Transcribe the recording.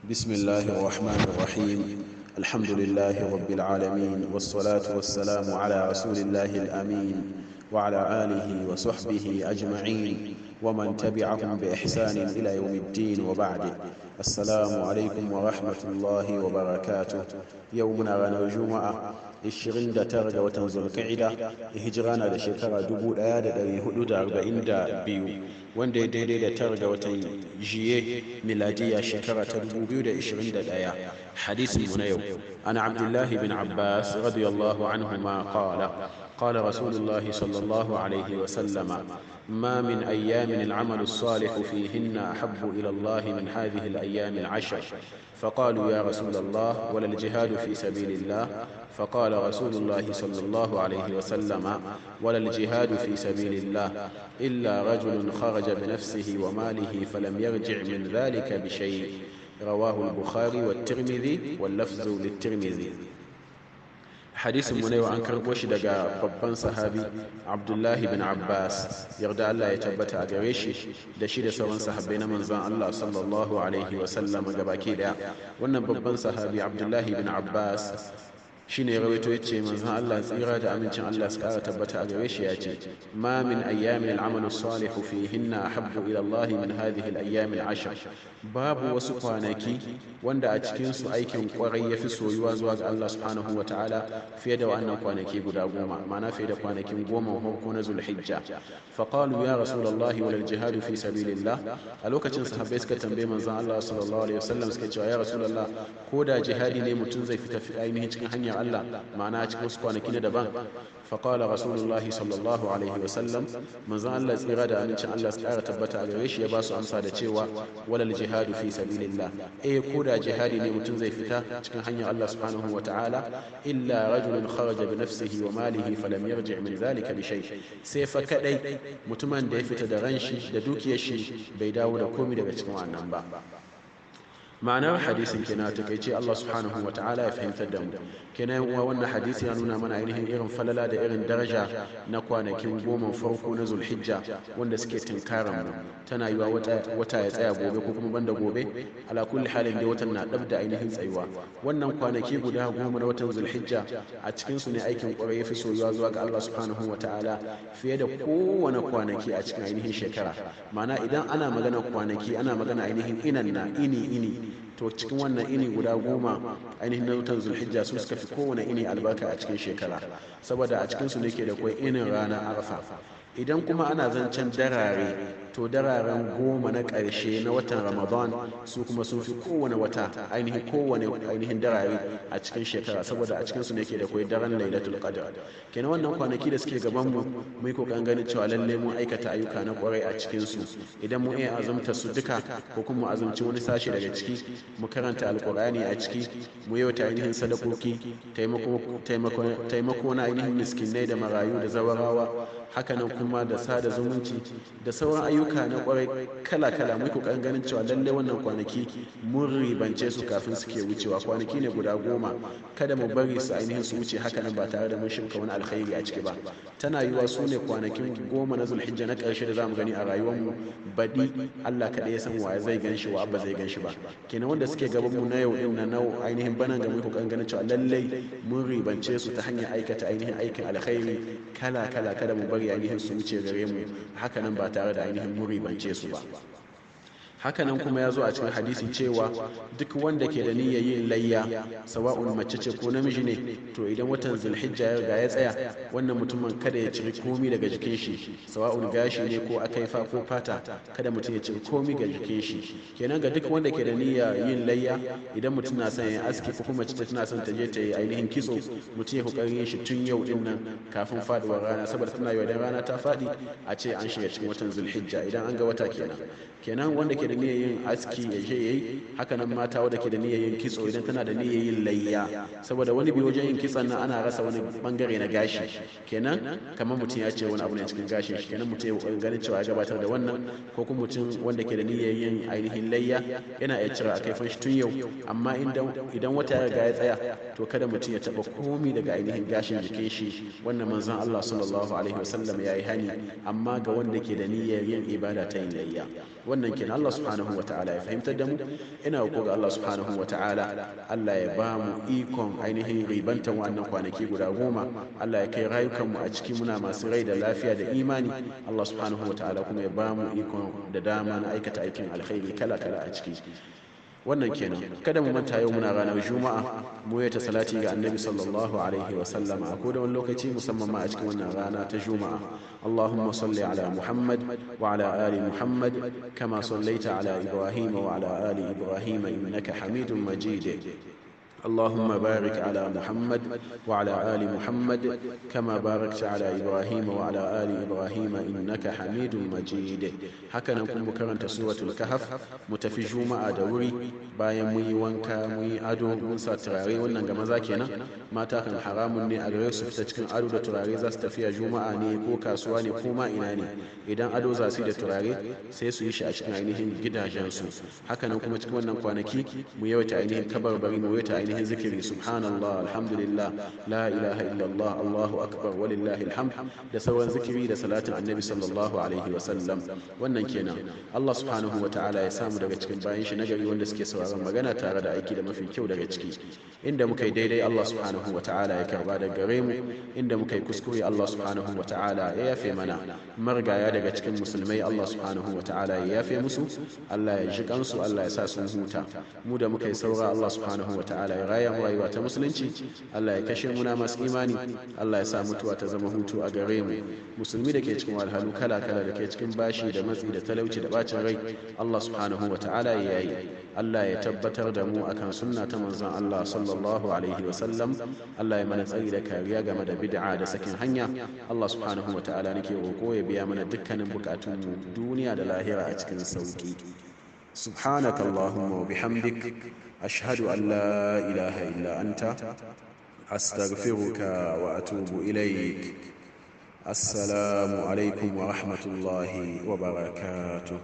بسم الله الرحمن الرحيم. الحمد لله رب العالمين، والصلاة والسلام على رسول الله الأمين وعلى آله وصحبه أجمعين ومن تبعهم بإحسان إلى يوم الدين، وبعد. السلام عليكم ورحمة الله وبركاته. يومنا ranar Juma'a 29 ga watan Zulqa'ida, hijira na da shekara 1442, wanda ya daidai da 9 ga watan Jiye, miladiya shekara ta 2021. Hadisin mu na yau: Ana Abdullahi bin Abbas radiyallahu anhuma qala: قال رسول الله صلى الله عليه وسلم: ما من أيام العمل الصالح فيهن أحب إلى الله من هذه الأيام العشر. فقالوا: يا رسول الله، ولا الجهاد في سبيل الله؟ فقال رسول الله صلى الله عليه وسلم: ولا الجهاد في سبيل الله، إلا رجل خرج بنفسه وماله فلم يرجع من ذلك بشيء. رواه البخاري والترمذي، واللفظ للترمذي. Hadisin mu na yau an karɓo shi daga babban sahabi Abdullahi bin Abbas, yarda Allah ya tabbata a gare shi da shi da sauran sahabbai na manzon Allah sallallahu alaihi wa sallam gabaki daya. Wannan babban sahabi Abdullahi bin Abbas shine ya rawaito, yace manzon Allah tsira da amincin Allah su kara tabbata a gare shi ya ce: ma min ayyamin al'amalu salihu fihinna ahabbu ila Allah min hadhihi al-ayyam al-ashr. Babu wasu kwanaki wanda a cikin su aikin kwarai yafi soyuwa zuwa ga Allah subhanahu wa ta'ala fiye da wannan kwanaki guda 10, ma'ana fiye da kwanakin 10 farko na Zulhijja. Fa qalu: ya rasulullahi, wal jihad fi sabilillah? A lokacin sahabbai suka tambaye manzon Allah sallallahu alaihi wasallam, suka ce: ya rasulullah, ko da jihadi ne mutum zai fita ainihin cikin hanyar Allah, ma'ana cikin wasu kwanaki na daban? Faƙala Rasulullahi sallallahu alaihi wasallam, manzon Allah tsira da amincin Allah su ƙara tabbata a gare shi ya ba su amsa da cewa: walal jihadu fi sabilillah, eh, ko da jihadi ne mutum zai fita cikin hanyar Allah subhanahu wa ta'ala, illa rajulun kharaja bi nafsihi wa malihi falam yarji' min zalika bi shay. Sai fa kadai mutumin da ya fita da ranshi da dukiyar shi, bai dawo da komai daga cikin wannan ba. Ma'anar hadisin kenan takaice. Allah subhanahu wa ta'ala ya fahimtar da mu. Kenan uwa, wannan hadisi ya nuna mana ainihin irin falala da irin daraja na kwanakin 10 farko na Zulhijja wanda suke tunkaran mu. Tana yiwa wata ya tsaya gobe ko kuma banda gobe. Ala kulli halin dai watan na dab da ainihin tsayuwa. Wannan kwanaki guda 10 na watan Zulhijja, a cikin su ne aikin kwarai yafi soyuwa zuwa ga Allah subhanahu wa ta'ala fiye da kowane kwanaki a cikin ainihin shekara. Ma'ana idan ana magana kwanaki, ana magana ainihin inan na ini ini, to cikin wannan ini guda 10 ainihin na watan Zulhijja su suka fi kowane ini albarka a cikin shekara, saboda a cikin su ne ke da kwai inin ranar Arfa. Idan kuma ana zancen darare, to dararen 10 na ƙarshe na watan Ramadan su kuma sun fi kowane wata ainihin kowane ainihin darare a cikin shekara, saboda a cikin su ne ke da kwai daren Lailatul Qadr. Kenan wannan kwanaki da suke gaban mu, mu yi kokarin ganin cewa lalle mun aikata ayyuka na kwarai a cikin su. Idan mun iya azumta su duka ko kuma azumci wani sashe daga ciki, mu karanta Alkur'ani a ciki, mu yawaita ainihin sadakoki, taimako na ainihin miskinai da marayu da zawarawa, hakanan kuma da sada zumunci da sauran ayyuka na kwarai kala-kala. Mu kokarin ganin cewa lalle wannan kwanaki mun ribance su kafin suke wucewa. Kwanaki ne guda 10, kada mu bari su ainihin su wuce hakanan ba tare da mun shimka wani alkhairi a ciki ba. Tana yiwuwa su ne kwanakin 10 na Zulhijja na ƙarshe da zamu gani a rayuwarmu. Baɗi Allah kaɗai ya san wa zai gan shi, wa ba zai gan shi ba. Kenan wanda suke gaban mu na yau din na nau ainihin banan ga, mu kokarin ganin cewa lallai mun ribance su ta hanyar aikata ainihin aikin alkhairi kala-kala. Kada mu bari ainihin su wuce gare mu hakanan ba tare da ainihin mun ribance su ba. Hakanan kuma ya zo a cikin hadisi cewa duk wanda ke da niyyar yin layya, sawa'un mace ce ko namiji ne, to idan watan Zulhijja ya riga ya tsaya, wannan mutumin kada ya ciri komi daga jikin shi, sawa'un gashi ne ko akaifa ko fata, kada mutum ya ciri komi ga jikin shi. Kenan ga duk wanda ke da niyyar yin layya, idan mutum na son ya aski ko kuma mace tana son ta je ta yi ainihin kitso, mutum ya kokarin yin shi tun yau din nan kafin faduwar rana, saboda tana yiwa idan rana ta fadi a ce an shiga cikin watan Zulhijja, idan an ga wata kenan. Kenan wanda ke da niyyar yin aski ya je yayi. Haka nan mata, wanda ke da niyyar yin kitso, idan tana da niyyar yin layya, saboda wani bi wajen yin kitson nan ana rasa wani bangare na gashi, kenan kamar mutum ya ce wani abu ne cikin gashin shi, kenan mutum ya ganin cewa ya gabatar da wannan. Ko kuma mutum wanda ke da niyyar yin ainihin layya yana iya cire a kaifan shi tun yau. Amma idan wata ya riga ya tsaya, to kada mutum ya taba komi daga ainihin gashin jikin shi. Wannan manzon Allah sallallahu alaihi wasallam ya yi hani, amma ga wanda ke da niyyar yin ibada ta yin layya. Wannan kenan. Allah subhanahu wataala ya fahimtar da mu. Ina roƙo ga Allah subhanahu wataala, Allah ya ba mu ikon ainihin ribantan wannan kwanaki guda 10. Allah ya kai rayukan mu a ciki muna masu rai da lafiya da imani. Allah subhanahu wataala kuma ya ba mu ikon da dama na aikata aikin alkhairi kala kala a ciki. Wannan kenan. Kada mu manta, yau muna ranar Juma'a. Mu yi ta salati ga Annabi sallallahu alaihi wa sallam a koda wani lokaci, musamman ma a cikin wannan rana ta Juma'a. Allahumma salli ala Muhammad wa ala ali Muhammad kama sallaita ala Ibrahim wa ala ali Ibrahim innaka Hamidum Majid. اللهم بارك على محمد وعلى آل محمد كما باركت على إبراهيم وعلى آل إبراهيم إنك حميد مجيد. Haka nan kuma karanta Suratul Kahf. Mu tafi Juma'a da wuri bayan mun yi wanka, mun yi ado, mun sa turare. Wannan ga maza kenan. Mata kan haramun ne a gare su fita cikin ado da turare. Za su tafiya Juma'a ne ko kasuwa ne ko ma ina ne, idan ado za su yi da turare, sai su yi shi a cikin ainihin gidajensu. Haka nan kuma cikin wannan kwanaki mu yawaita ainihin kabarbari, mu yawaita ainihin zikiri: subhanallah, alhamdulillah, la ilaha illallah, Allahu akbar, walillahi alhamd, da sauran zikiri da salatin Annabi sallallahu alaihi wa sallam. Wannan kenan. Allah subhanahu wa ta'ala ya samu daga cikin bayan shi nagari wanda suke sauraron magana tare da aiki da mafi kyau daga ciki. Inda muka yi daidai, Allah subhanahu wa ta'ala ya karba da gare mu. Inda muka yi kuskure, Allah subhanahu wa ta'ala ya yafe mana. Marigaya daga cikin musulmai, Allah subhanahu wa ta'ala ya yafe musu, Allah ya ji kansu, Allah ya sa sun huta. Mu da muka yi saura, Allah subhanahu wa ta'ala ya raya mu rayuwa ta musulunci. Allah ya kashe muna masu imani. Allah ya sa mutuwa ta zama hutu a gare mu. Musulmi da ke cikin wahalhalu kala kala, da ke cikin bashi da matsi da talauci da bacin rai, Allah subhanahu wa ta'ala ya yi. Allah ya tabbatar da mu akan sunna ta manzon Allah sallallahu alaihi wa sallam. Allah ya mana tsari da kariya game da bid'a da sakin hanya. Allah subhanahu wa ta'ala nake roƙo ya biya mana dukkanin bukatunmu duniya da lahira a cikin sauki. سبحانك اللهم وبحمدك، أشهد أن لا إله إلا أنت، أستغفرك وأتوب إليك. السلام عليكم ورحمة الله وبركاته.